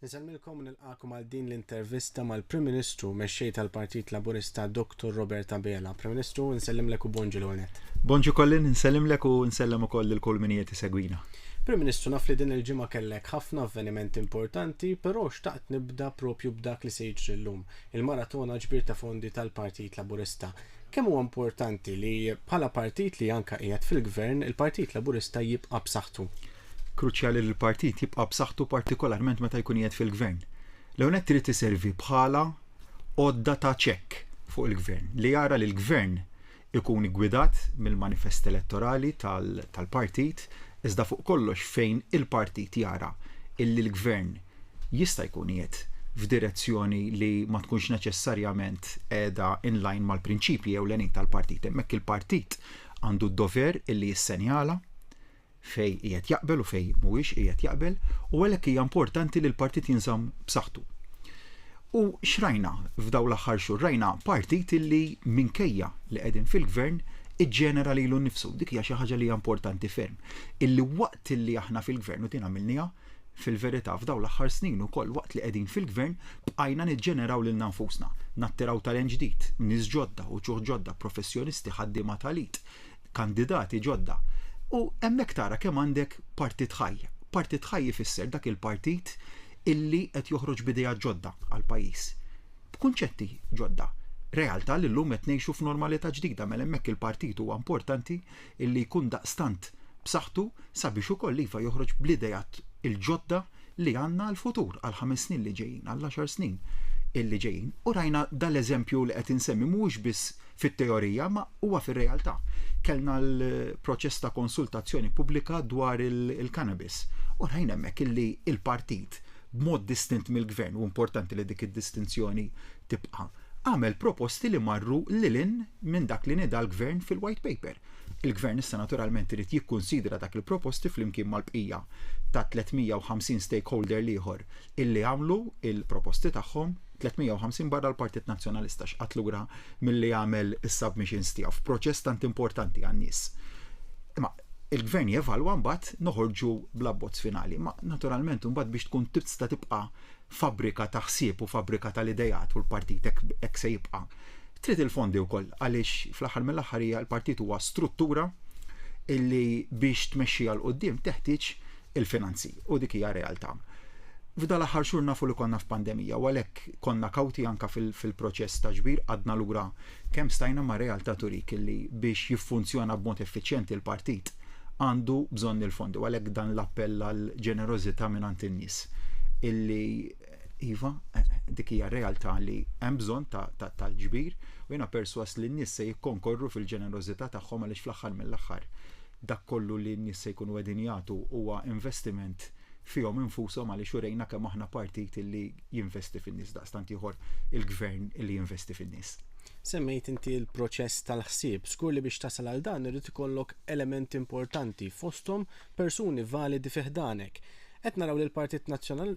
Insellmilkom u nilqagħkom għal din l-intervista mal-Prim Ministru Mexxej tal-Partit Laburista Dr. Robert Abela. Prim Ministru, nsellimlek u bonġu l nett. Bonġu Colin, nsellimlek u nsellem ukoll lil kull min qiegħed isegwina. Prim Ministru, naf li din il-ġimgħa kellek ħafna avvenimenti importanti, però xtaqt nibda propju b'dak li se jiġri llum, il-maratona ġbir ta' fondi tal-Partit Laburista. Kemm huwa importanti li bħala partit li anka qiegħed fil-gvern, il-Partit Laburista jibqa' b'saħħtu? Kruċjali li l-partit jibqa' b'saħħtu partikolarment meta jkun qiegħed fil-gvern. L-ewwel nett irid iservi bħala għodda ta' check fuq il-gvern li jara li l-gvern ikun iggwidat mill-manifest elettorali tal-partit iżda fuq kollox fejn il-partit jara illi l-gvern jista' jkun qiegħed f'direzzjoni li ma tkunx neċessarjament qiegħda in line mal-prinċipji ewlenin tal-partit. Hemmhekk il-partit għandu d-dover illi jissenjala fejn qiegħed jaqbel u fejn mhuwiex qiegħed jaqbel u għalhekk hija importanti li l-partit jinżamm b'saħħtu. U x'rajna f'dawn l-aħħar xhur? Rajna partit illi minkejja li qegħdin fil-gvern iġġenera lilu nnifsu. Dik hija xi ħaġa li hija importanti ferm. Illi waqt illi aħna fil-gvern u din għamilniha fil-verità f'dawn l-aħħar snin ukoll waqt li qegħdin fil-gvern bqajna niġġeneraw lilna nfusna, nattiraw talent ġdid, nies ġodda, uċuħ ġodda, professjonisti, ħaddiema tal-id, kandidati ġodda. U hemmhekk tara kemm għandek partit ħaj. Partit ħaj ifisser dak il-partit illi qed joħroġ b'ideat ġodda għall-pajjiż. B'kunċetti ġodda. Realtà li llum qed ngħixu f'normalità ġdida mela hemmhekk il-partit huwa importanti illi jkun daqstant b'saħħtu sabiex ukoll iva joħroġ bl-ideat il-ġodda li għandna għall-futur, għall-ħames snin li ġejjin, għall-għaxar snin illi ġejjin. U rajna dal-eżempju li qed insemmi mhuwiex biss fit-teorija ma huwa fir-realtà. Kellna l-proċess ta' konsultazzjoni pubblika dwar il-cannabis u rajna hemmhekk illi il-partit b'mod distint mill-gvern u importanti li dik id-distinzjoni tibqa' għamel proposti li marru lil hinn minn dak li nieda l-gvern fil-white paper. Il-gvern issa naturalment irid jikkunsidra dak il-proposti flimkien mal-bqija ta' 350 stakeholder l-ieħor illi għamlu il-proposti tagħhom, 350 barra l-Partit Nazzjonalista x'qagħad lura milli jagħmel is-submissions tiegħu f'proċess tant importanti għan-nies. Imma il-gvern jevalwa mbagħad noħorġu bl-abbozz finali. Ma naturalment imbagħad biex tkun tista' tibqa' fabbrika ta' ħsieb u fabbrika tal-ideat u l-partit hekk se jibqa'. Trid il-fondi wkoll għaliex fl-aħħar mill-aħħar hija l-partit huwa struttura illi biex tmexxiha 'l quddiem teħtieġ il-finanzi u dik hija realtà. F'dan l-aħħar xhur nafu li konna f'pandemija u għalhekk konna kawti anke fil-proċess ta' ġbir qgħadna lura kemm stajna ma realtà turik illi biex jiffunzjona b'mod effiċjenti l-partit għandu bżonn il-fondi u għalhekk dan l-appell għal ġenerożità mingħand in-nies illi iva dik hija realtà li hemm bżonn tal-ġbir u jiena perswas li n-nies se jikkonkorru fil-ġenerożità tagħhom għaliex fl-aħħar mill-aħħar dak kollu li n-nies se jkunu qegħdin jagħtu huwa investiment fihom infushom għaliex urejna kemm aħna partit illi jinvesti fin-nies daqstant ieħor il-gvern illi jinvesti fin-nies. Semmejt inti l-proċess tal-ħsieb. Żgur li biex tasal għal dan irid ikollok elementi importanti fosthom persuni validi fi ħdanek. Qed naraw li l-Partit Nazzjonal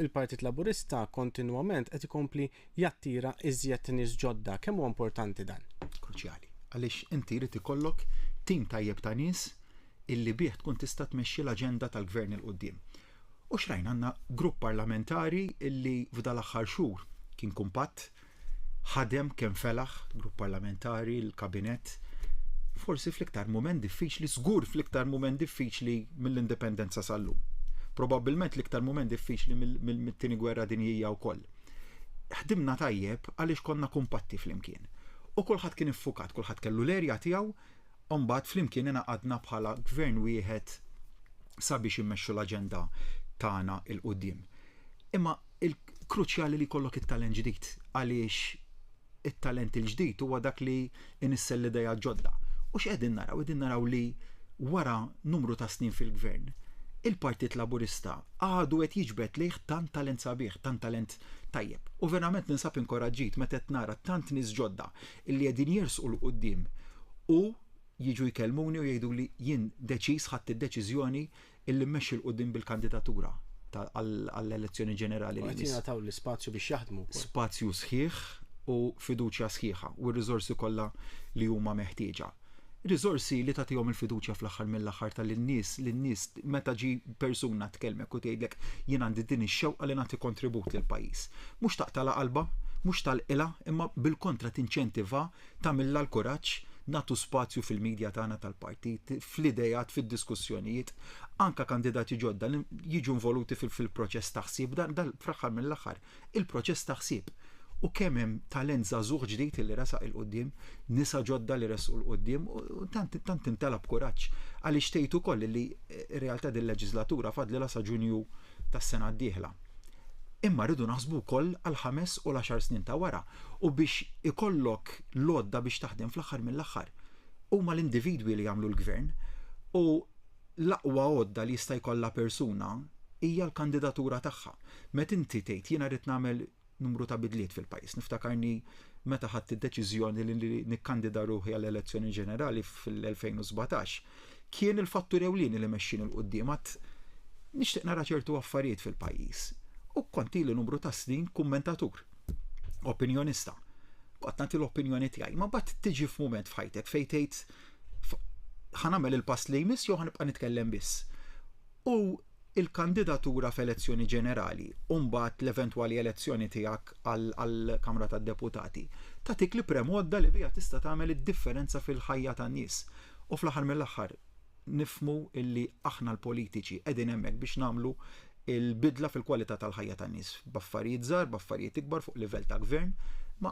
il-Partit Laburista kontinwament qed ikompli jattira iżjed nies ġodda. Kemm huwa importanti dan? Kruċjali. Għaliex inti jrid ikollok tim tajjeb ta' nies illi bih tkun tista' tmexxi l-aġenda tal-gvern 'il quddiem. U x'rajna għandna grupp parlamentari illi f'dal-aħħar xhur kien kumpatt, ħadem kemm felaħ, grupp parlamentari, l-kabinett, forsi fl-iktar mument diffiċli, żgur fl-iktar mument diffiċli mill-indipendenza sal-lum. Probabbilment l-iktar mument diffiċli mill-tieni gwerra dinjija wkoll. Ħdimna tajjeb għaliex konna kumpatti flimkien. U kulħadd kien iffukat, kulħadd kellu l-erja tiegħu, u mbagħad flimkien ingħaqadna bħala gvern wieħed sabiex immexxu l-aġenda tagħna 'l quddiem. Imma il-kruċjali li jkollok it-talent ġdid għaliex it-talent il-ġdid huwa dak li inissel l-idea ġodda. U x'qegħdin naraw? Qegħdin naraw li wara numru ta' snin fil-gvern, il-Partit Laburista għadu qed jiġbed lejh tant talent sabiħ, tant talent tajjeb. U verament ninsab inkoraġġit meta qed nara tant nies ġodda illi qegħdin jersqu 'l quddiem u jiġu jkellmuni u jgħiduli jien deċiż ħadt id-deċiżjoni illi mmexxi 'l quddiem bil-kandidatura għall-elezzjoni ġenerali li jmiss. Jingħataw l-ispazju biex jaħdmu wkoll. Spazju sħiħ u fiduċja sħiħa u r-riżorsi kollha li huma meħtieġa. Riżorsi li tagħtihom il-fiduċja fl-aħħar mill-aħħar ta' lin-nies, lin-nies meta ġi persuna tkellmek u tgħidlek jien għandi din ix-xewqa li nagħti kontribut lill-pajjiż. Mhux taqtagħlha qalbha, mhux tgħalqilha, imma bil-kontra tinċentivha, tagħmilha l-kuraġġ, nagħtu spazju fil-media tagħna tal-partit, fl-ideat, fid-diskussjonijiet, anke kandidati ġodda li jiġu involuti fil-proċess ta' ħsieb, dan fl-aħħar mill-aħħar il-proċess ta' ħsieb. U kemm hemm talent żagħżugħ ġdid li resaq 'il quddiem, nisa ġodda li resqu 'l quddiem, u tant tant timtela b'kuraġġ. Għaliex tgħid ukoll li r-realtà din leġislatura fadlilha sa Ġunju tas-sena d-dieħla. Imma rridu naħsbu wkoll għall-ħames u l-għaxar snin ta' wara. U biex ikollok l-għodda biex taħdem fl-aħħar mill-aħħar. Huma l-individwi li jagħmlu l-gvern u l-aqwa għodda li jista' jkollha persuna hija l-kandidatura tagħha. Meta inti tgħid jiena rrid nagħmel numru ta' bidliet fil-pajjiż. Niftakarni meta ħadt id-deċiżjoni li nikkandida ruħi għall-elezzjoni ġenerali fil-2017, kien il-fattur ewlieni li mexxini 'l quddiem għad nixtieq nara ċertu affarijiet fil-pajjiż. U kont ili numru ta' snin kummentatur, opinjonista. Kont nagħti l-opinjoni tiegħi, ma mbagħad tiġi f'mument f'ħajtek fejn tgħid ħa nagħmel il-pass li jmiss jew ħa nibqa' nitkellem biss. U il-kandidatura f'elezzjoni ġenerali u mbagħad l-eventwali elezzjoni tiegħek għall-Kamra tad-Deputati tagħtik l-iprem għodda li biha tista' tagħmel id-differenza fil-ħajja tan-nies. U fl-aħħar mill-aħħar nifhmu illi aħna l-politiċi qegħdin hemmhekk biex nagħmlu l-bidla fil-kwalità tal-ħajja tan-nies b'affarijiet żgħar, b'affarijiet ikbar fuq livell ta' gvern, ma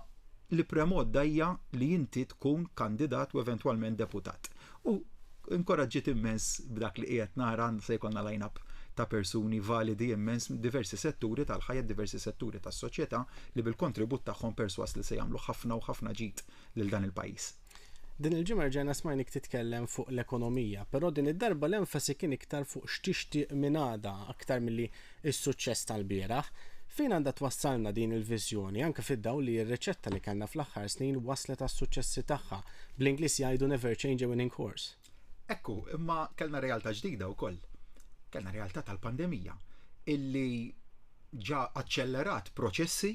l-iprem għodda hija li inti tkun kandidat u eventwalment deputat. U inkoraġġiet immens b'dak li qiegħed nara se jkollna line-up ta' persuni validi immens diversi setturi tal-ħajja, diversi setturi tas-soċjetà li bil-kontribut tagħhom perswas li se jagħmlu ħafna u ħafna ġid lil dan il-pajjiż. Din il-ġimgħa rġajna smajnik titkellem fuq l-ekonomija, però din id-darba l-enfasi kien iktar fuq x'tixtieq minn għada aktar milli s-suċċess tal-bieraħ. Fejn għandha twassalna din il-viżjoni, anke fid-dawl li r-riċetta li kellna fl-aħħar snin waslet għas-suċċessi tagħha? Bl-Ingliż jgħidu never change a winning horse. Ekku, imma kellna realtà ġdida wkoll. Kellna realtà tal-pandemija illi ġa aċċellerat proċessi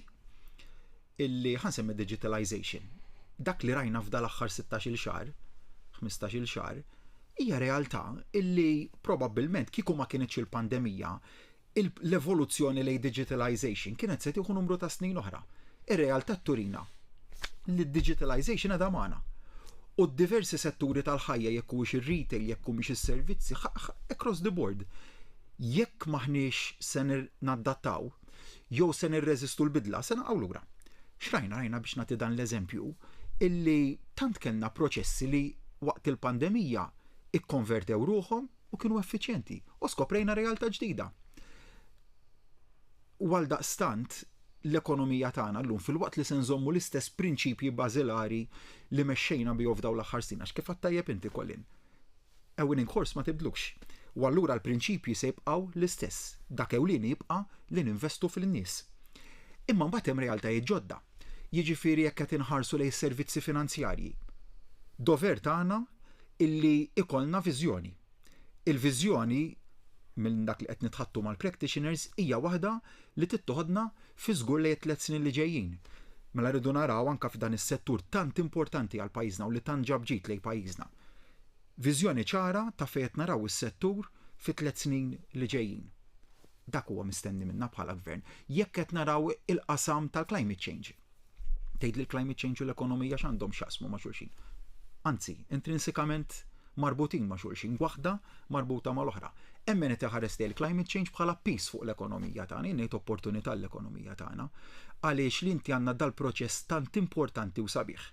illi ħa nsemmi digitalization. Dak li rajna f'dal-aħħar 16-il xahar, 15-il xahar, hija realtà illi probabbilment kieku ma kinitx il-pandemija, l-evoluzzjoni lejn digitalization kienet se tieħu numru ta' snin oħra. Ir-realtà turina li d-digitalization għadha magħna. U d-diversi setturi tal-ħajja jekk huwiex ir-retail, jekk humiex is-servizzi, across the board. Jekk maħniex se nadattaw, jew se nirreżistu l-bidla, se naqgħu lura. X'rajna rajna biex nagħti dan l-eżempju illi tant kellna proċessi li waqt il-pandemija ikkonvertew ruħhom u kienu effiċjenti u skoprejna realtà ġdida. U għaldaqstant l-ekonomija tagħna llum filwaqt li se nżommu l-istess prinċipji bażilari li mexxejna bihom f'dawn l-aħħar snin għax kif tajjeb inti Colin. A winning horse ma tibdlux. U allura l-prinċipji se jibqgħu l-istess. Dak ewlieni jibqa' li ninvestu fil-nies. Imma mbagħad hemm realtajiet ġodda. Jiġifieri jekk qed inħarsu lejn servizzi finanzjarji. Dover tagħna illi ikollna viżjoni. Il-viżjoni minn dak li qed nitħattu mal-practitioners hija waħda li tittoħodna fi żgur lejn it-tliet snin li ġejjin. Mela rridu naraw anke f'dan is-settur tant importanti għal pajjiżna u li tant ġab ġid lejn pajjiżna. Viżjoni ċara ta' fejn qed naraw is-settur fi tliet snin li ġejjin. Dak huwa mistenni minna bħala gvern. Jekk qed naraw il-qasam tal-climate change. Tgħid li l-climate change u l-ekonomija x'għandhom x'jaqsmu ma' xulxin. Anzi, intrinsikament marbutin ma' xulxin, waħda marbuta mal-oħra. Hemm min qed iħares lejn il-climate change bħala piż fuq l-ekonomija tagħna, jien ngħid opportunità l-ekonomija tagħna. Għaliex li inti għandna dal-proċess tant importanti u sabiħ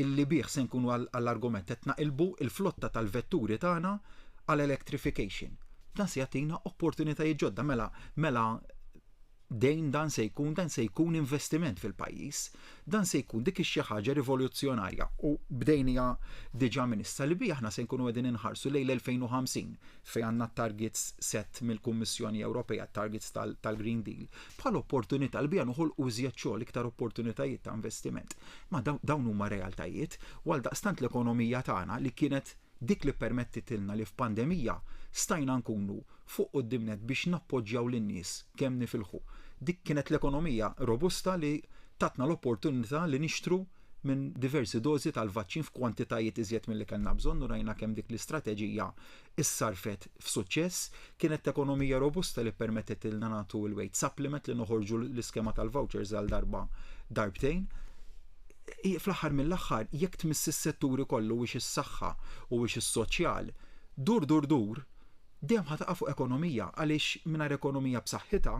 illi bih se nkunu għall-argument qed naqilbu il-flotta tal-vetturi tagħna għal electrification. Dan se jagħtina opportunitajiet ġodda mela mela dejn dan se jkun dan se jkun investiment fil-pajjiż. Dan se jkun dik xi ħaġa rivoluzzjonarja u bdejnija diġà minn issa li bi aħna se nkunu qegħdin inħarsu lejn l-2050 fejn għandna targets set mill-Kummissjoni Ewropea, targets tal-Green Deal, bħala opportunità li biha noħolqu iżjed xogħol iktar opportunitajiet ta' investiment. Ma dawn huma realtajiet u għaldaqstant l-ekonomija tagħna li kienet dik li permettitilna li f'pandemija stajna nkunu fuq quddiem nett biex nappoġġjaw lin-nies kemm nifilħu. Dik kienet l-ekonomija robusta li tatna l-opportunità li nixtru minn diversi dożi tal-vaċċin f'kwantitajiet iżjed milli kellna bżonn u rajna kemm dik l-istrateġija issarfet f'suċċess. Kienet ekonomija robusta li ppermettetilna nagħtu l-wage supplement li noħorġu l-iskema tal-vouchers għal darba darbtejn. Fl-aħħar mill-aħħar, jekk tmiss is-setturi kollu huwiex is-saħħa huwiex is-soċjal, dur dur dur, dejjem ħa taqa' fuq ekonomija għaliex mingħajr ekonomija b'saħħitha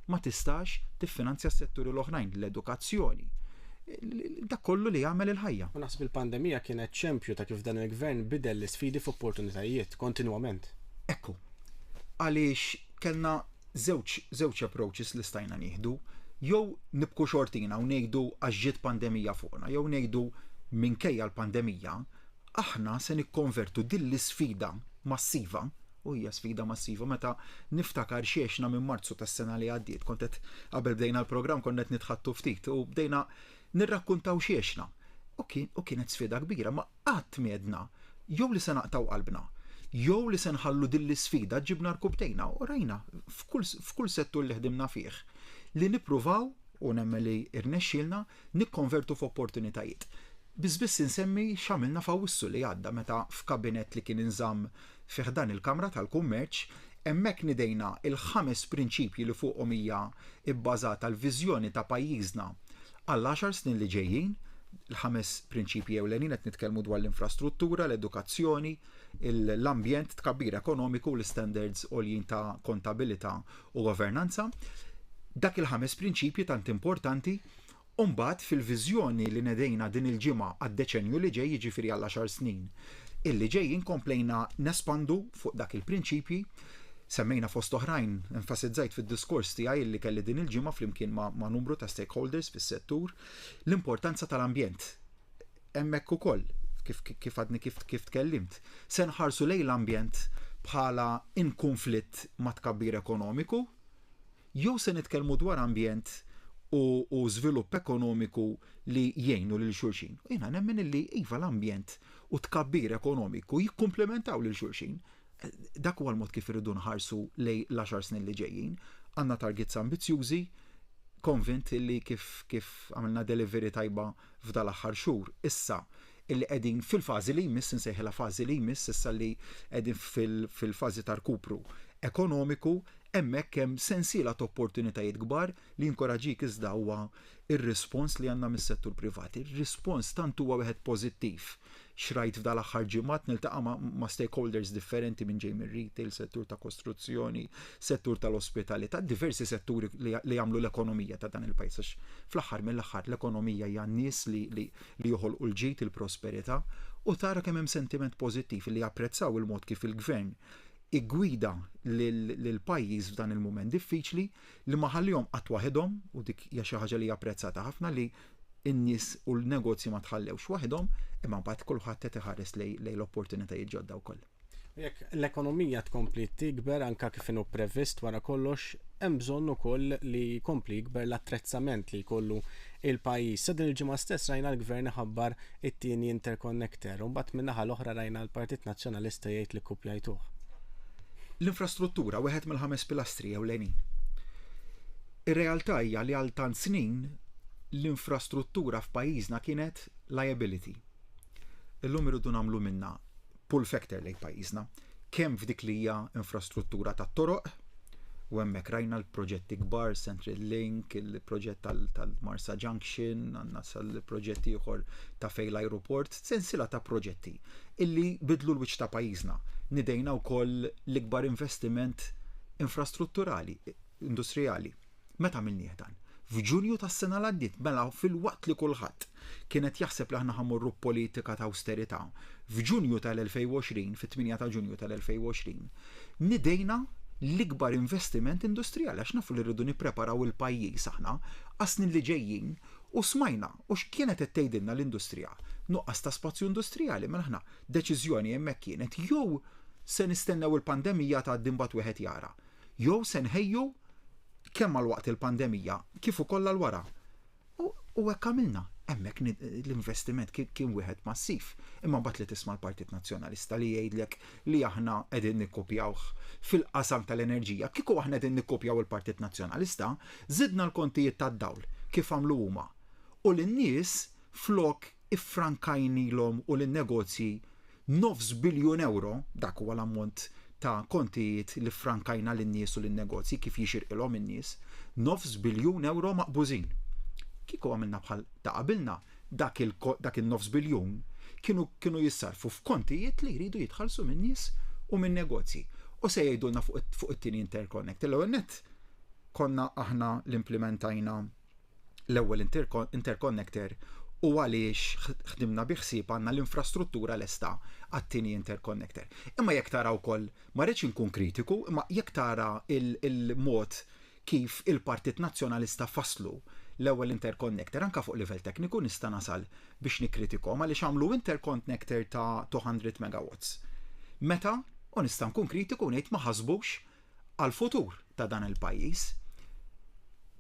ma tistax tiffinanzja s-setturi l-oħrajn, l-edukazzjoni, dak kollu li jagħmel il-ħajja. U naħseb il-pandemija kienet xempju ta' kif dan il-Gvern bidel l-isfidi f'opportunitajiet kontinwament. Ekku. Għaliex kellna żewġ żewġ approaches li stajna nieħdu, jew nibku xortina u ngħidu għax ġiet pandemija fuqna, jew ngħidu minkejja l-pandemija aħna se nikkonvertu din l-isfida massiva, u hija sfida massiva meta niftakar x'għexna minn Marzu tas-sena li għaddiet, kont qed qabel bdejna l-programm konna qed nitħattu ftit u bdejna nirrakkuntaw x'għexna. U kien u kienet sfida kbira, ma qatt m'għedna jew li se naqtgħu qalbna, jew li se nħallu din l-isfida ġġibna rkubtejna u rajna f'kull f'kull settur li ħdimna fih li nippruvaw u nemmen li rnexxielna nikkonvertu f'opportunitajiet. Biss biss insemmi x'għamilna f'Awwissu li għadda meta f'kabinett li kien inżamm fi ħdan il-Kamra tal-Kummerċ, hemmhekk nidejna l-ħames prinċipji li fuqhom hija bbażata l-viżjoni ta' pajjiżna għall-għaxar snin li ġejjin. Il-ħames prinċipji ewlenin qed nitkellmu dwar l-infrastruttura, l-edukazzjoni, l-ambjent, tkabbir ekonomiku u l-istandards għoljin ta' kontabilità u governanza. Dak il-ħames prinċipji tant importanti U mbagħad fil-viżjoni li nedejna din il-ġimgħa għad-deċennju li ġej, jiġifieri għall-għaxar snin illi ġejjin, komplejna nespandu fuq dak il-prinċipji. Semmejna fost oħrajn, enfasizzajt fid-diskors tiegħi illi kelli din il-ġimgħa flimkien ma' ma' numru ta' stakeholders fis-settur, l-importanza tal-ambjent. Hemmhekk ukoll, kif kif għadni kif kif tkellimt, se nħarsu lejn l-ambjent bħala in kunflitt mat-tkabbir ekonomiku, Jew se nitkellmu dwar ambjent u u żvilupp ekonomiku li jgħinu lil xulxin? U jiena nemmen illi iva l-ambjent u t-tkabbir ekonomiku jikkumplementaw lil xulxin. Dak huwa l-mod kif irridu nħarsu lejn l-għaxar snin li ġejjin. Għandna targets ambizzjużi, konvint illi kif kif għamilna delivery tajba f'dal-aħħar xhur, issa illi qegħdin fil-fażi li jmiss, insejħilha fażi li jmiss, issa li qegħdin fil-fażi ta' rkupru ekonomiku, Hemmhekk hemm sensiela ta' opportunitajiet kbar li jinkoraġġik iżda huwa r-rispons li għandna mis-settur privat. Ir-rispons tant huwa wieħed pożittiv. X'rajt f'dal-aħħar ġimgħat niltaqa' ma', ma' stakeholders differenti minn ġej mir-retail, settur ta' kostruzzjoni, settur tal-ospitalità, diversi setturi li, li jagħmlu l-ekonomija ta' dan il-pajjiż għax fl-aħħar mill-aħħar l-ekonomija hija n-nies li, li, li joħolqu l-ġid, il-prosperità u tara kemm hemm sentiment pożittiv li japprezzaw il-mod kif il-gvern iggwida lill-pajjiż f'dan il-mument diffiċli, li ma ħallihom qatt waħedhom, u dik hija xi ħaġa li hija apprezzata ħafna li n-nies u l-negozji ma tħallewx waħedhom, imma mbagħad kulħadd qed iħares lejn l-opportunitajiet ġodda wkoll. U jekk l-ekonomija tkompli tikber anke kif inhu previst wara kollox, hemm bżonn ukoll li jkompli jikber l-attrezzament li jkollu il-pajjiż. Sa din il-ġimgħa stess rajna l-Gvern iħabbar it-tieni interconnector u mbagħad min-naħa l-oħra rajna l-Partit Nazzjonalista jgħid li kkupjajtuh. L-infrastruttura, wieħed mill-ħames pilastri ewlenin. Ir-realtà hija li għal tant snin l-infrastruttura f'pajjiżna kienet liability. Illum irridu nagħmlu minnha pull factor lejn pajjiżna, kemm f'dik li hija infrastruttura tat-toroq, u hemmhekk rajna l-proġetti kbar, Central Link, il-proġett tal-Marsa Junction, għandna sal-proġett ieħor ta' fejn l-ajruport, sensiela ta' proġetti illi bidlu l-wiċċ ta' pajjiżna. Nidejna wkoll l-ikbar investiment infrastrutturali, industrijali. Meta għamilnieh dan? F'Ġunju tas-sena l-għaddiet, mela filwaqt li kulħadd kien qed jaħseb li aħna ħa mmorru b'politika ta' awsterità, f'Ġunju tal-2020, fit-8 ta' Ġunju tal-2020, nidejna l-ikbar investiment industrijali għax nafu li rridu nippreparaw il-pajjiż aħna għas-snin li ġejjin u smajna u x'kienet qed tgħidilna l-industrija? Nuqqas ta' spazju industrijali, mela aħna deċiżjoni hemmhekk kienet jew se nistennew il-pandemija tgħaddi mbagħad wieħed jara, jew se nħejju kemm għal waqt il-pandemija kif ukoll għal wara. U hekk għamilna. Hemmhekk l-investiment kien wieħed massiv. Imma mbagħad li tisma' l-Partit Nazzjonalista li jgħidlek li aħna qegħdin nikkupjawh fil-qasam tal-enerġija. Kieku aħna qegħdin nikkupjaw il-Partit Nazzjonalista, żidna l-kontijiet tad-dawl kif għamlu huma. U lin-nies. Flok iffrankajnilhom u lin-negozji nofs biljun ewro, dak huwa l-ammont ta' kontijiet li ffrankajna lin-nies u lin-negozji kif jixirqilhom in-nies, nofs biljun ewro maqbużin. Kieku għamilna bħal ta' qabilna, dak il dak in-nofs biljun kienu kienu jissarrfu f'kontijiet li jridu jitħallsu min-nies u min-negozji. U se jgħidulna fuq fuq it-tieni interconnector. L-ewwel nett konna aħna li implimentajna l-ewwel interconnector u għaliex ħdimna bi ħsieb għandna l-infrastruttura lesta għat-tieni interconnector. Imma jekk tara wkoll, ma rridx inkun kritiku, imma jekk tara il-mod kif il-Partit Nazzjonalista fasslu l-ewwel interconnector, anke fuq livell tekniku nista' nasal biex nikkritikhom għaliex għamlu interconnector ta' 200 megawatts. Meta, u nista' nkun kritiku u ngħid ma ħasbux għall-futur ta' dan il-pajjiż.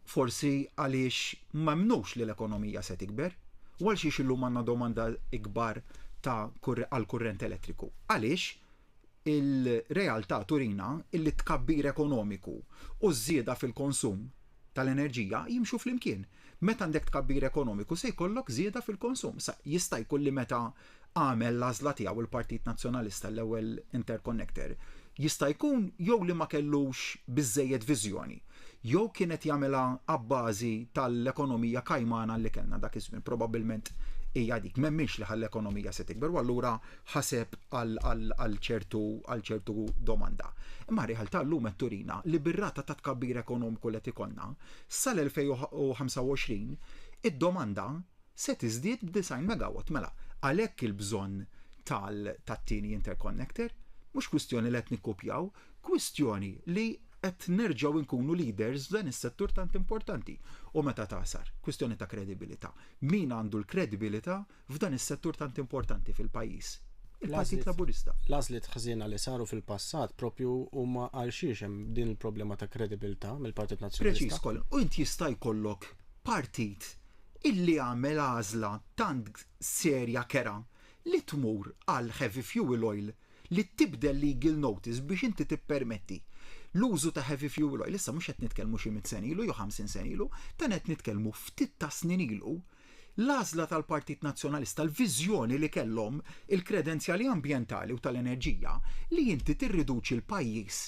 Forsi għaliex ma emmnux li l-ekonomija se tikber u għal xiex illum għandna domanda ikbar ta' għall-kurrent elettriku. Għaliex il-realtà turina illi t-tkabbir ekonomiku u ż-żieda fil-konsum tal-enerġija jimxu flimkien. Meta għandek tkabbir ekonomiku se jkollok żieda fil-konsum. Sa jista' jkun li meta għamel l-għażla tiegħu il-Partit Nazzjonalista l-ewwel interconnector, jista' jkun jew li ma kellux biżżejjed viżjoni, jew kien qed jagħmilha abbażi tal-ekonomija kajmana li kellna dak iż-żmien. Probabbilment hija dik. M'emminx li l-ekonomija se tikber u allura ħaseb għal ċertu għal ċertu domanda. Imma r-realtà llum qed turina li bir-rata ta' tkabbir ekonomiku li qed ikollna, sal-2025 id-domanda se tiżdied b'90 megawatt. Mela, għalhekk il-bżonn tat-tieni interconnector, mhux kwistjoni li qed nikkupjaw, kwistjoni li qed nerġgħu nkunu leaders f'dan is-settur tant importanti. U meta tagħsar, kwistjoni ta' kredibilità. Min għandu l-kredibilità f'dan is-settur tant importanti fil-pajjiż? Il-Partit Laburista. L-għażliet ħżiena li saru fil-passat propju huma għal xiex hemm din il-problema ta' kredibilità mill-Partit Nazzjonalista. Preċiż, Colin. U int jista' jkollok partit illi għamel għażla tant serja kerha li tmur għal heavy fuel oil li tibdel legal notice biex inti tippermetti l-użu ta' heavy fuel oil. Issa mhux qed nitkellmu xi 100 sena ilu jew 50 sena ilu, dan qed nitkellmu ftit ta' snin ilu. L-għażla tal-Partit Nazzjonalista, l-viżjoni li kellhom, il-kredenzjali ambjentali u tal-enerġija li inti tirriduċi l-pajjiż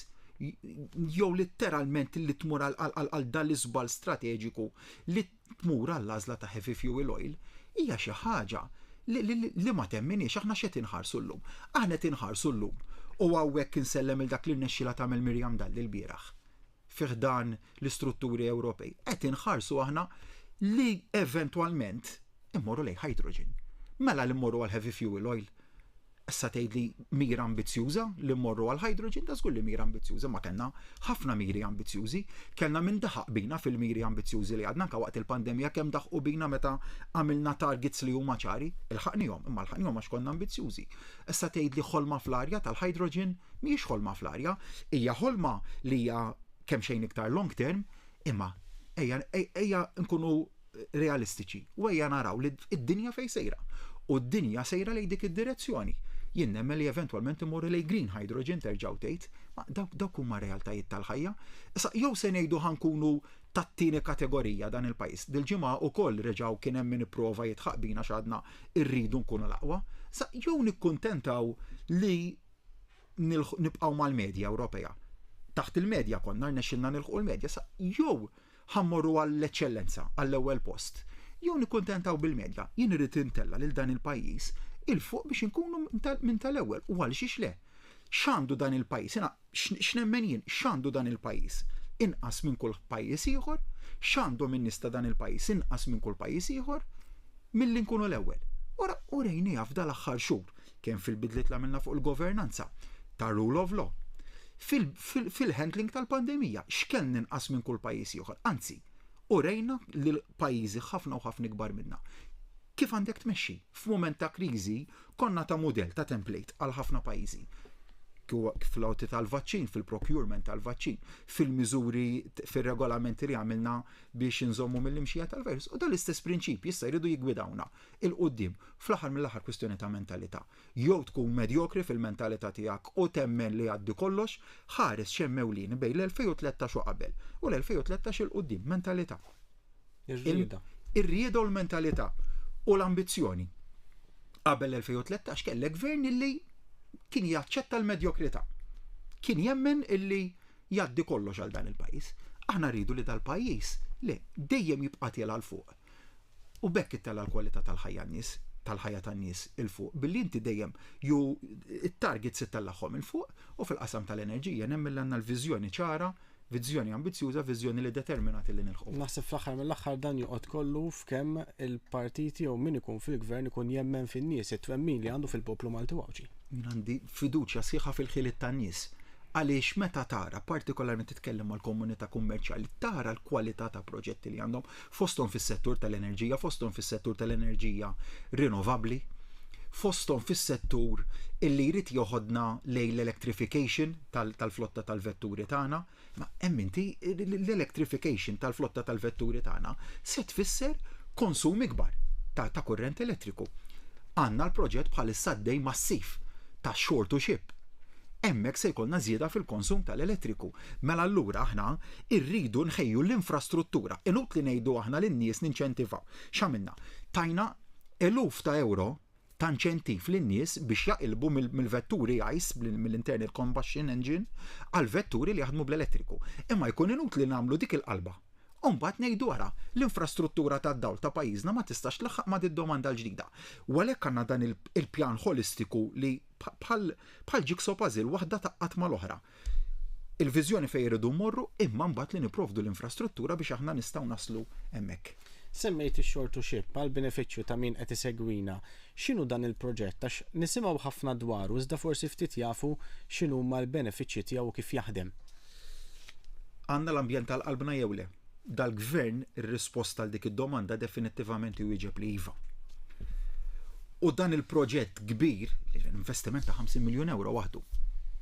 jew litteralment li tmur għal dan l-iżball strateġiku li tmur għall-għażla ta' heavy fuel oil hija xi ħaġa li ma temminhiex. Aħna x'qed inħarsu llum? Aħna qed inħarsu llum u hawnhekk insellem il dak li rnexxielha tagħmel Miriam Dalli lbieraħ fi ħdan l-istrutturi Ewropej. Qed inħarsu aħna li eventwalment immorru lejn hydrogen. Mela li mmorru għal heavy fuel oil. Issa tgħidli mira ambizzjuża li mmorru għal hydrogen, ta' żgur li mira ambizzjuża, ma kellna ħafna miri ambizzjużi, kellna min daħaq bina fil-miri ambizzjużi li għadna anke waqt il-pandemija kemm daħqu bina meta għamilna targets li huma ċari, ilħaqnihom, imma lħaqnihom għax konna ambizzjużi. Issa tgħidli ħolma fl-arja tal-hydrogen mhijiex ħolma fl-arja, hija ħolma li hija kemm xejn iktar long term, imma ejja ejja nkunu realistiċi u ejja naraw li d-dinja fejn sejra. U d-dinja sejra lejn dik id-direzzjoni. Jien nemmen li eventwalment imorru lejn green hydrogen terġgħu tgħid, ma dawk huma realtajiet tal-ħajja. Issa jew se ngħidu ħa nkunu tat-tieni kategorija dan il-pajjiż. Dil-ġimgħa wkoll reġgħu kien hemm min ipprova jidħaq bina x'għadna rridu nkunu l-aqwa. Issa jew nikkuntentaw li nibqgħu mal-medja Ewropea. Taħt il-medja konna rnexxilna nilħqu l-medja. Sa jew ħa mmorru għall-eċċellenza, għall-ewwel post, jew nikkuntentaw bil-medja. Jien irrid intella' lil dan il-pajjiż 'il fuq biex inkunu minn tal-ewwel u għalxiex le? X'għandu dan il-pajjiż? Jiena x'nemmen jien, x'għandu dan il-pajjiż inqas minn kull pajjiż ieħor? X'għandhom in-nies ta' dan il-pajjiż inqas minn kull pajjiż ieħor milli nkunu l-ewwel? Ora urejniha f'dal-aħħar xhur kemm fil-bidliet li għamilna fuq il-governanza tar-rule of law, fil-handling tal-pandemija, x'kellna inqas minn kull pajjiż ieħor. Anzi, urejna lil pajjiżi ħafna u ħafna ikbar minna kif għandek tmexxi. F'mument ta' kriżi konna ta' mudell, ta' template għal ħafna pajjiżi. Fl-għoti tal-vaċċin, fil-procurement tal-vaċċin, fil-miżuri, fil-regolamenti li għamilna biex inżommu mill-imxija tal-virus. U dal-istess prinċipji issa jridu jiggwidawna 'il quddiem. Fl-aħħar mill-aħħar kwistjoni ta' mentalità. Jew tkun medjokri fil-mentalità tiegħek u temmen li jgħaddi kollox, ħares x'hemm ewlieni bejn l-2013 u qabel u l-2013 'il quddiem, mentalità. Ir-rieda. Ir-rieda u l-mentalità. U l-ambizzjoni. Qabel l-2013 kellek gvern illi kien jaċċetta l-medjokrità. Kien jemmen illi jgħaddi kollox għal dan il-pajjiż. Aħna rridu li dal-pajjiż le dejjem jibqa' tiela' 'l fuq. U b'hekk ittella' l-kwalità tal-ħajja n-nies, tal-ħajja tan-nies 'il fuq billi inti dejjem ju it-targets ittellagħhom 'il fuq u fil-qasam tal-enerġija nemmen li għandna l-viżjoni ċara, viżjoni ambizzjuża, viżjoni li determinati li nilħquha. Naħseb fl-aħħar mill-aħħar dan joqgħod kollu f'kemm il-partiti jew min ikun fil-gvern ikun jemmen fin-nies, it-twemmin li għandu fil-poplu Malti u Għawdxi. Jien għandi fiduċja sħiħa fil-ħiliet tan-nies. Għaliex meta tara, partikolarment titkellem mal-komunità kummerċjali, tara l-kwalità ta' proġetti li għandhom, fosthom fis-settur tal-enerġija, fosthom fis-settur tal-enerġija rinnovabbli, fosthom fis-settur illi jrid joħodna lejn l-electrification tal-flotta tal-vetturi tagħna. Ma hemm inti l-electrification tal-flotta tal-vetturi tagħna se tfisser konsum ikbar ta' kurrent elettriku. Għandna l-proġett bħalissa għaddej massiv ta' shore to ship. Hemmhekk se jkollna żieda fil-konsum tal-elettriku. Mela allura aħna rridu nħejju l-infrastruttura. Inutli ngħidu aħna lin-nies ninċentivaw. X'għamilna? Tajna eluf ta' euro ta' inċentiv lin-nies biex jaqilbu mill-vetturi ICE, mill-internal combustion engine, għal vetturi li jaħdmu bl-elettriku. Imma jkun inutli nagħmlu dik il-qalba. U mbagħad ngħidu ara, l-infrastruttura tad-dawl ta' pajjiżna ma tistax tlaħħaq ma' did-domanda l-ġdida. U għalhekk għandna dan il-pjan ħolistiku li bħal bħal jigsaw puzzle waħda tgħaqqad mal-oħra. Il-viżjoni fejn irridu mmorru imma mbagħad li nipprovdu l-infrastruttura biex aħna nistgħu naslu hemmhekk. Semmejt ix-shore to ship għall-benefiċċju ta' min qed isegwina. X'inhu dan il-proġett? Għax nisimgħu ħafna dwaru iżda forsi ftit jafu x'inhuma l-benefiċċji tiegħu u kif jaħdem. Għandna l-ambjent għal qalbna jew le? Dal-gvern ir-risposta għal dik id-domanda definittivament iwieġeb li iva. U dan il-proġett kbir, investiment ta' 50 miljun euro waħdu,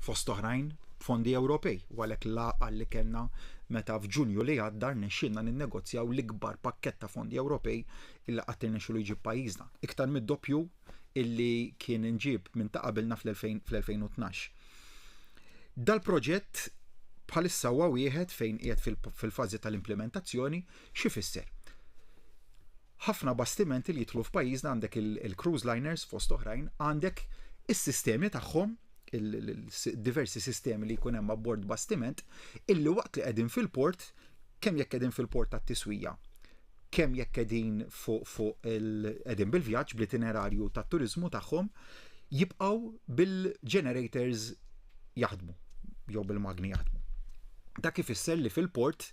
fost oħrajn fondi Ewropej, u għalhekk l-għaqal li kellna meta f'Ġunju li għadda rnexxielna ninnegozjaw l-ikbar pakkett ta' fondi Ewropej illi qatt irnexxielu jġib pajjiżna. Iktar mid-doppju illi kien inġieb minn ta' qabilna fl-2012. Dal-proġett bħalissa huwa wieħed fejn qiegħed fil-fażi tal-implementazzjoni, x'ifisser? Ħafna bastimenti li jidħlu f'pajjiżna għandek il-cruise liners fost oħrajn, għandek is-sistemi tagħhom, il-diversi sistemi li jkun hemm abbord bastiment, illi waqt li qegħdin fil-port, kemm jekk qegħdin fil-port tat-tiswija, kemm jekk qegħdin fuq fuq qegħdin bil-vjaġġ bl-itinerarju tat-turiżmu tagħhom, jibqgħu bil-generators jaħdmu jew bil-magni jaħdmu. Dak ifisser li fil-port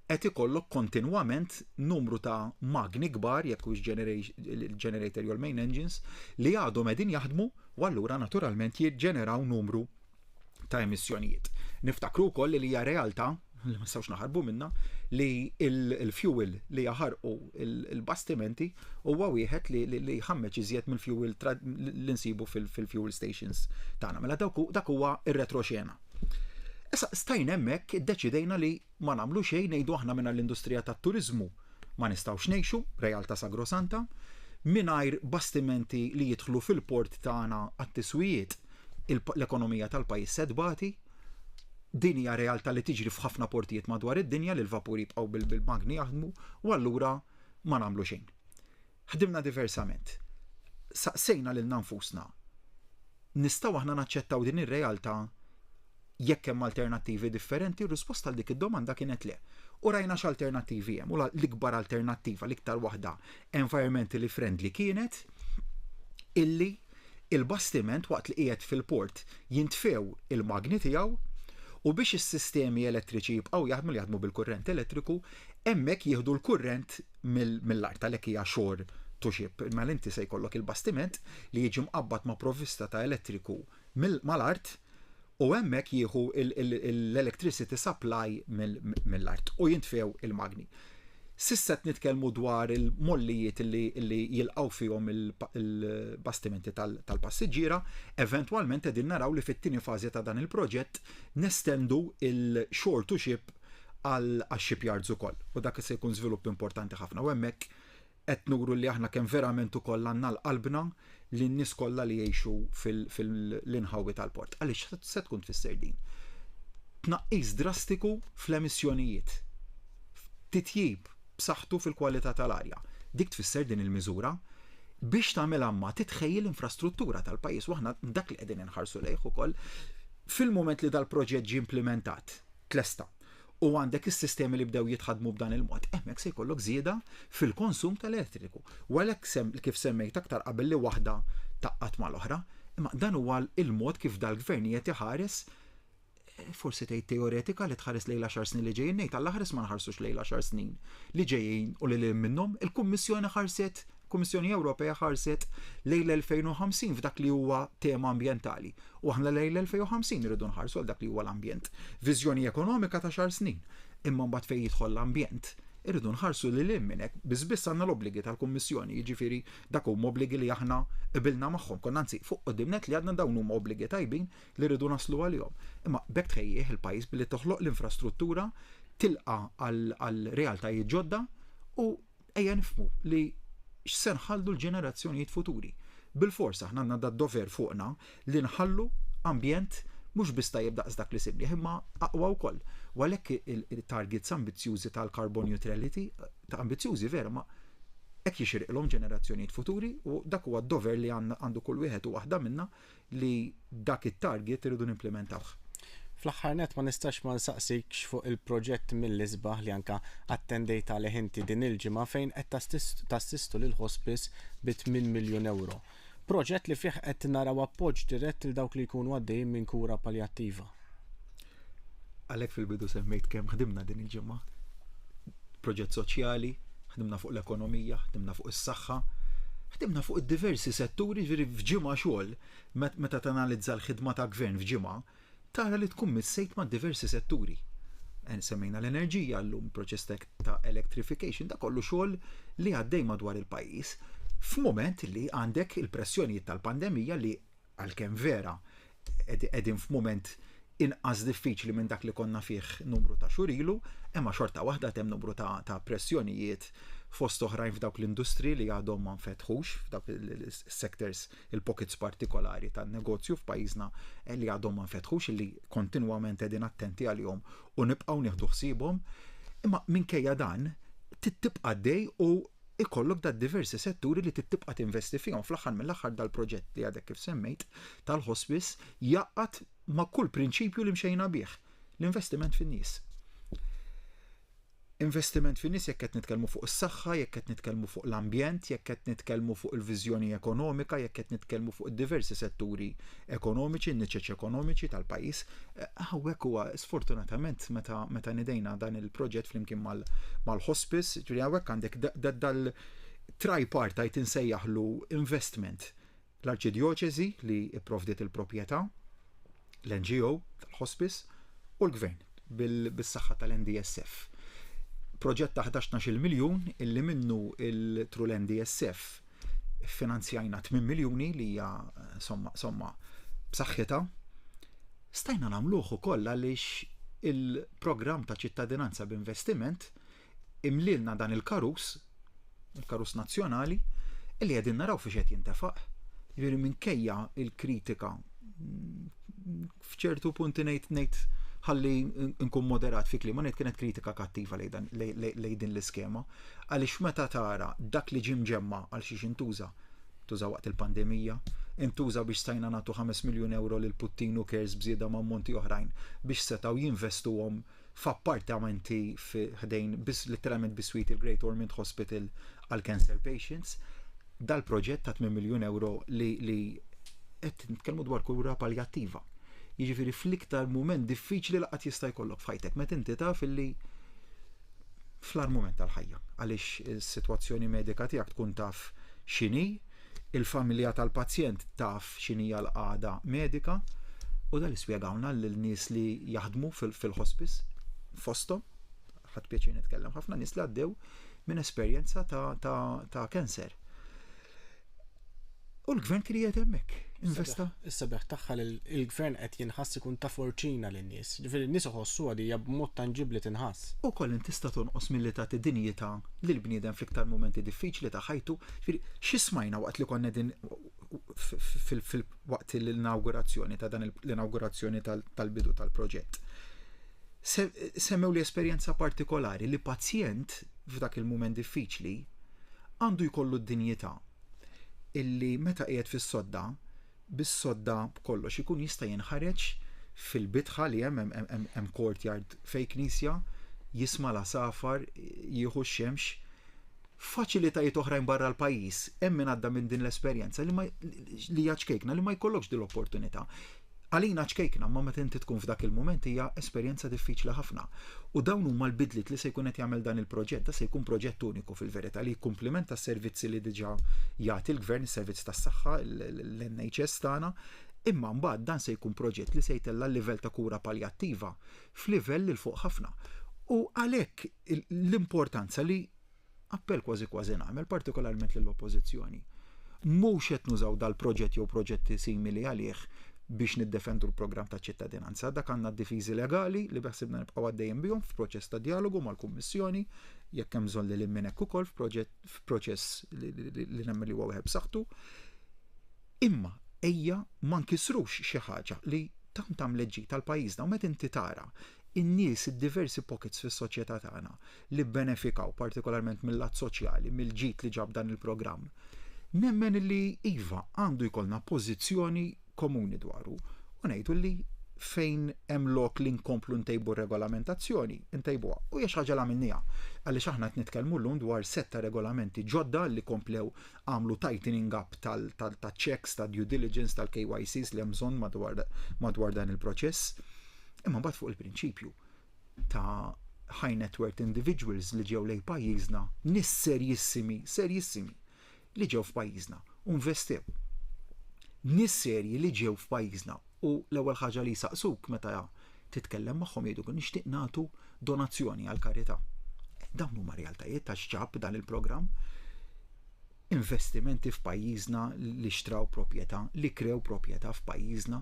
qed ikollok kontinwament numru ta' magni kbar jekk hux il-generator jew l-main engines li għadhom qegħdin jaħdmu u allura naturalment jiġġeneraw numru ta' emissjonijiet. Niftakru wkoll li hija realtà li ma nistgħux naħarbu minnha li il-fuel li jaħarqu il-bastimenti huwa wieħed li jħammeġ iżjed mill-fuel li nsibu fil-fuel stations tagħna. Mela dak huwa ir-retroxena. Issa stajna hemmhekk iddeċidejna li ma nagħmlu xejn ngħidu aħna mingħajr l-industrija tat-turiżmu ma nistgħux ngħixu, realtà sagrosanta, mingħajr bastimenti li jidħlu fil-port tagħna għat-tiswijiet l-ekonomija tal-pajjiż se tbati. Din hija realtà li tiġri f'ħafna portijiet madwar id-dinja li l-vapuri jibqgħu bil-magni jaħdmu u allura ma nagħmlu xejn. Ħdimna diversament. Saqsejna lilna nfusna, nistgħu aħna naċċettaw din ir-realtà jekk hemm alternattivi differenti? U r-risposta għal dik id-domanda kienet le. U rajna x'alternattivi hemm. U l-ikbar alternattiva, l-iktar waħda environmentally friendly kienet illi il-bastiment waqt li qiegħed fil-port jintfew il-magni tiegħu u biex is-sistemi elettriċi jibqgħu jaħdmu li jaħdmu bil-kurrent elettriku, hemmhekk jieħdu l-kurrent mill-art għalhekk hija shore to ship. Mela inti se jkollok il-bastiment li jiġi mqabbad ma' provvista ta' elettriku mal-art u hemmhekk jieħu l-electricity supply mill-art u jintfew il-magni. S'issa qed nitkellmu dwar il-mollijiet li jilqgħu fihom il-bastimenti tal-passiġġiera, eventwalment qegħdin naraw li fit-tieni fażi ta' dan il-proġett nestendu il-shore to ship għal shipyards ukoll. U dak se jkun żvilupp importanti ħafna u hemmhekk qed nuru li aħna kemm verament ukoll għandna għal qalbna li n-nies kollha li jgħixu fil-inħawi tal-port. Għaliex se tkun tfisser din? Tnaqqis drastiku fl-emissjonijiet. Titjib b'saħħtu fil-kwalità tal-arja. Dik tfisser din il-miżura. Biex tagħmilha ma titħejji l-infrastruttura tal-pajjiż u aħna dak li qegħdin inħarsu lejh ukoll fil-mument li dal-proġett ġie implimentat, tlesta, u għandek is-sistemi li bdew jitħaddmu b'dan il-mod, hemmhekk se jkollok żieda fil-konsum tal-elettriku. U għalhekk sem, kif semmejt aktar qabel li waħda taqqat mal-oħra, imma dan huwa il-mod kif dal-gvern qed iħares forsi tgħid teoretika li tħares lejn l-għaxar snin li ġejjin ngħid alla ħares ma nħarsux lejn l-għaxar snin li ġejjin u lil minnhom il-Kummissjoni ħarset Kummissjoni Ewropea ħarset lejn l-2050 f'dak li huwa tema ambjentali. U aħna lejn l-2050 irridu nħarsu għal dak li huwa l-ambjent. Viżjoni ekonomika ta' xar snin. Imma mbagħad fejn jidħol l-ambjent, irridu nħarsu lil hinn minn hekk. Biss biss għandna l-obbligi tal-Kummissjoni, jiġifieri dak huma obbligi li aħna qbilna magħhom. Konna anzi fuq quddiem nett li għadna dawn huma obbligi tajbin li rridu naslu għalihom. Imma b'hekk tħejjih il-pajjiż billi toħloq l-infrastruttura tilqa' għal realtajiet ġodda u ejja nifhmu li x'se nħallu l-ġenerazzjonijiet futuri. Bilfors aħna għandna dad-dover fuqna li nħallu ambjent mhux biss tajjeb daqs dak li sibnieh imma aqwa wkoll. U għalhekk il-targets ambizzjużi tal-carbon neutrality, ta' ambizzjużi vera, ma hekk jixirqilhom ġenerazzjonijiet futuri u dak huwa d-dover li għandu kull wieħed u waħda minna li dak it-target irridu nimplimentawh. Fl-aħħar nett ma nistax ma nsaqsikx fuq il-proġett mill-isbaħ li anka attendejt għalih inti din il-ġimgħa fejn qed tassistu lil hospice bi 8 miljun ewro. Proġett li fih qed naraw appoġġ dirett lil dawk li jkunu għaddejjin minn kura paljattiva. Għalhekk fil-bidu semmejt kemm ħdimna din il-ġimgħa. Proġett soċjali, ħdimna fuq l-ekonomija, ħdimna fuq is-saħħa, ħdimna fuq id-diversi setturi, ġifieri f'ġimgħa xogħol, meta tanalizza l-ħidma ta' gvern f'ġimgħa, tara li tkun missejt ma' diversi setturi. Semmejna l-enerġija llum, proċess ta' electrification, da kollu xogħol li għaddej madwar il-pajjiż. F'mument li għandek il-pressjonijiet tal-pandemija li għalkemm vera qegħdin f'mument inqas diffiċli minn dak li konna fih numru ta' xhur ilu, imma xorta waħda hemm numru ta', ta pressjonijiet fost oħrajn f'dawk l-industri li għadhom ma nfetħux, f'dawk il-sectors, il-pockets partikolari tan-negozju f'pajjiżna eh, li għadhom ma nfetħux, li kontinwament qegħdin attenti għalihom u nibqgħu nieħdu ħsiebhom. Imma minkejja dan, tibqa' dej u ikollok da diversi setturi li tibqa' tinvesti fihom. Fl-aħħar mill-aħħar dal-proġett li għadek kif semmejt tal-hospice jaqgħad ma' kull prinċipju li mxejna bih, l-investiment fin-nies. Investiment fin-nies jekk qed nitkellmu fuq is-saħħa, jekk qed nitkellmu fuq l-ambjent, jekk qed nitkellmu fuq il-viżjoni ekonomika, jekk qed nitkellmu fuq diversi setturi ekonomiċi, n-niċeċ ekonomiċi tal-pajjiż. Eh, hawnhekk huwa sfortunatament meta meta nidejna dan il-proġett flimkien mal-hospice, ġifieri hawnhekk għandek dal tripartite insejjaħlu investment l-Arċidjoċesi li pprovdiet il-proprjetà, l-NGO tal-hospice u l-gvern bis-saħħa tal-NDSF. Proġett ta' 11 miljun illi minnu il-tru l-NDSF finanzjajna 8 miljuni li hija somma somma b'saħħitha. Stajna nagħmluh ukoll għaliex il-programm ta' ċittadinanza b'investiment imlilna dan il-karus, il-karus nazzjonali, illi qegħdin naraw fiex qed jintefaq. Jiġifieri minkejja il-kritika f'ċertu punti ngħid ngħid ħalli nkun moderat fi klima ngħid kienet kritika kattiva lejn din l-iskema għaliex meta tara dak li ġie mġemma għal xiex intuża tuża waqt il-pandemija, intuża biex stajna nagħtu 5 miljun euro lil Puttinu Cares b'żieda ma' ammonti oħrajn biex setgħu jinvestuhom f'appartamenti ħdejn bis letteralment biswit il-Great Ormond Hospital għal cancer patients. Dal-proġett ta' 8 miljun euro li li qed nitkellmu dwar kura paljattiva. Jiġifieri fl-iktar mument diffiċli li qatt jista' jkollok f'ħajtek meta inti taf illi fl-agħar mument tal-ħajja għaliex is-sitwazzjoni medika tiegħek tkun taf x'inhi, il-familja tal-pazjent taf x'inhija l-qagħda medika u dan li spjegawna lil nies li jaħdmu fil-hospice fosthom ħadd pjaċir nitkellem ħafna nies li għaddew minn esperjenza ta', ta, ta' cancer. U l-gvern kien qiegħed hemmhekk, investa. Is-sabiħ tagħha li l-gvern qed jinħass ikun ta' forċina lin-nies. Ġifieri n-nies iħossuha li hija b'mod tanġibbli tinħass. Ukoll int tista' tonqos milli tagħti dinjità lill-bniedem fl-iktar mumenti diffiċli ta' ħajtu. Ġifieri xi smajna waqt li konna qegħdin waqt l-inawgurazzjoni ta' dan l-inawgurazzjoni tal-bidu tal-proġett. Semmew li esperjenza partikolari li pazjent f'dak il-mument diffiċli għandu jkollu d-dinjità. illi meta qiegħed fis-sodda, bis-sodda b'kollox ikun jista' jinħareġ fil-bitħa li hemm hemm courtyard fejn knisja, jisma' l-għasafar, jieħu x-xemx. Faċilitajiet oħrajn barra l-pajjiż, hemm min għadda minn din l-esperjenza li ma li hija ċkejkna li ma jkollokx din l-opportunità. Għalina ċkejkna, imma meta inti tkun f'dak il-mument hija esperjenza diffiċli ħafna. U dawn huma l-bidliet li se jkun qed jagħmel dan il-proġett. Da se jkun proġett uniku fil-verità li jikkumplimenta s-servizzi li diġà jagħti l-Gvern, is-servizz tas-saħħa, l-NHS tagħna, imma mbagħad dan se jkun proġett li se jtella' l-livell ta' kura paljattiva f'livell 'il fuq ħafna. U għalhekk l-importanza li appell kważi kważi nagħmel partikolarment lill-Oppożizzjoni. Mhux qed nużaw dal-proġett jew proġetti simili għalih biex niddefendu l-programm ta' ċittadinanza. Dak għandna d-difiżi legali li beħsibna nibqgħu għaddejjin bihom f'proċess ta' dialogu mal-Kummissjoni, jekk hemm bżonn lil minn hekk ukoll f'proċess li nemmen li huwa wieħed b'saħħtu. Imma ejja ma nkissrux xi ħaġa li tant għamlet ġid għal pajjiżna u meta inti tara in-nies id-diversi pockets fis-soċjetà tagħna li bbenefikaw partikolarment mil-lat soċjali, mill-ġid li ġab dan il-programm, nemmen li iva għandu jkollna pożizzjoni komuni dwaru u ngħidu li fejn hemm lok li nkomplu ntejbu r-regolamentazzjoni, ntejbuha. U hija xi ħaġa li għamilniha. Għaliex aħna qed nitkellmu llum dwar sett ta' regolamenti ġodda li komplew għamlu tightening up tal-checks, ta' due diligence, tal-KYCs li hemm bżonn madwar dan il-proċess. Imma mbagħad fuq il-prinċipju ta' high net worth individuals li ġew lejn pajjiżna, nies serjissimi, serjissimi, li ġew f'pajjiżna u nvestew. Nies serji li ġew f'pajjiżna u l-ewwel ħaġa li jsaqsuk meta titkellem magħhom jgħiduk nixtieq nagħtu donazzjoni għal karità. Dawn huma realtajiet ta' x'ġab dan il-programm. Investimenti f'pajjiżna li xtraw proprjetà, li krew proprjetà f'pajjiżna,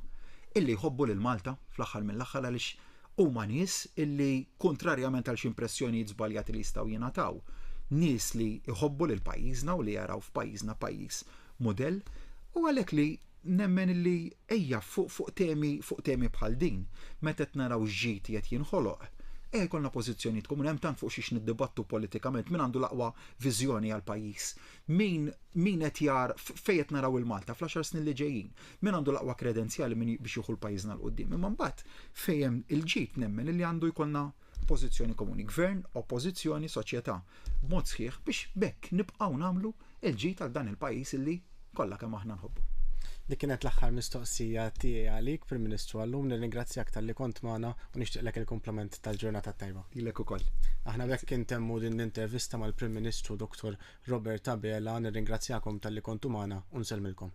illi jħobbu lil Malta fl-aħħar mill-aħħar għaliex huma nies illi kontrarjament għal xi impressjonijiet żbaljati li jistgħu jingħataw, nies li jħobbu lil pajjiżna u li jaraw f'pajjiżna pajjiż mudell u għalhekk li nemmen illi ejja fuq fuq temi fuq temi bħal din meta qed naraw x'ġid qed jinħoloq, ejja jkollna pożizzjonijiet komuni hemm tant fuq xiex niddibattu politikament min għandu l-aqwa viżjoni għall-pajjiż, min min qed jar fejn qed naraw il-Malta fl-għaxar snin li ġejjin, min għandu l-aqwa kredenzjali min biex jieħu l-pajjiżna 'l quddiem. Imma mbagħad fejn hemm il-ġid nemmen illi għandu jkollna pożizzjoni komuni, gvern, oppożizzjoni, soċjetà, b'mod sħiħ biex b'hekk nibqgħu nagħmlu l-ġid għal dan il-pajjiż illi kollha kemm aħna nħobbu. Dik kienet l-aħħar mistoqsija tiegħi għalik, Prim Ministru, għal-lum. Nirringrazzjak talli kont magħna u nixtieqlek il-kumplament tal-ġurnata t-tajba. Lilek ukoll. Aħna b'hekk intemmu din l-intervista mal-Prim Ministru Dottor Robert Abela. Nirringrazzjakom talli kontu magħna u nsellmilkom.